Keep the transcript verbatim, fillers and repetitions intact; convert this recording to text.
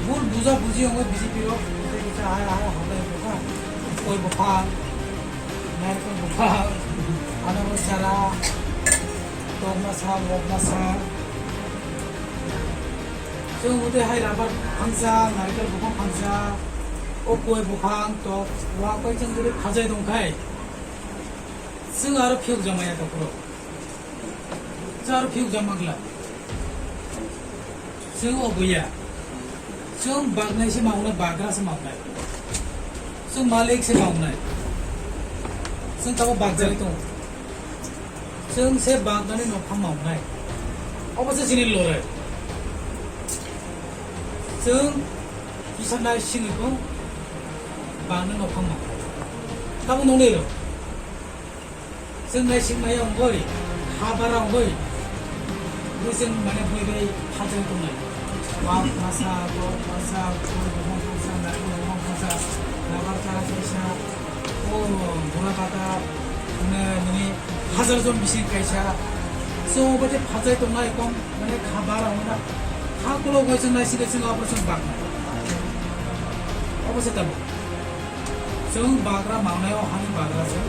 Bul buja buji wngo B J P rok, tei kisa hai hai hobai bwkha, koi bwphang, narikol bwphang, anarok chara, tok masa, mok masa. Chwng tei hai rabar phangsa, narikol bwphang phangsa, o koi bwphang, tok, wa koi chwng tei phajai tongkhai. Chwng aro phiyok jamaya tokhorok. Chwng aro phiyok jama glak. Chwng oboya. Chwng baknai se maungnai, bagra se maungnai. Chwng malik se maungnai. Chwng tabo bakjagwi tongo. Chwng se baknani nokhang maungnai. Obo se chini lorai. Chwng kisa nai singwi bo baknani nokhang maungnai. Tabo nwngnai rw. Chwng nai sing maya wngwi, ha bara wngwi, bui chwng mane bui bai hajai tongnai. Wak masa, tok masa, bui bumung masa, nai bumung masa, nabar chara kaisa, o bura bata, mane nini hajar jon bising kaisa. Chwng obo je hajai tongnai kong, mane ha bara wngna. Ha kolok bai chwng nai sing chwng abo chwng baknai. Obo se tamo. Chwng bagra mangnai o hani bagra chwng.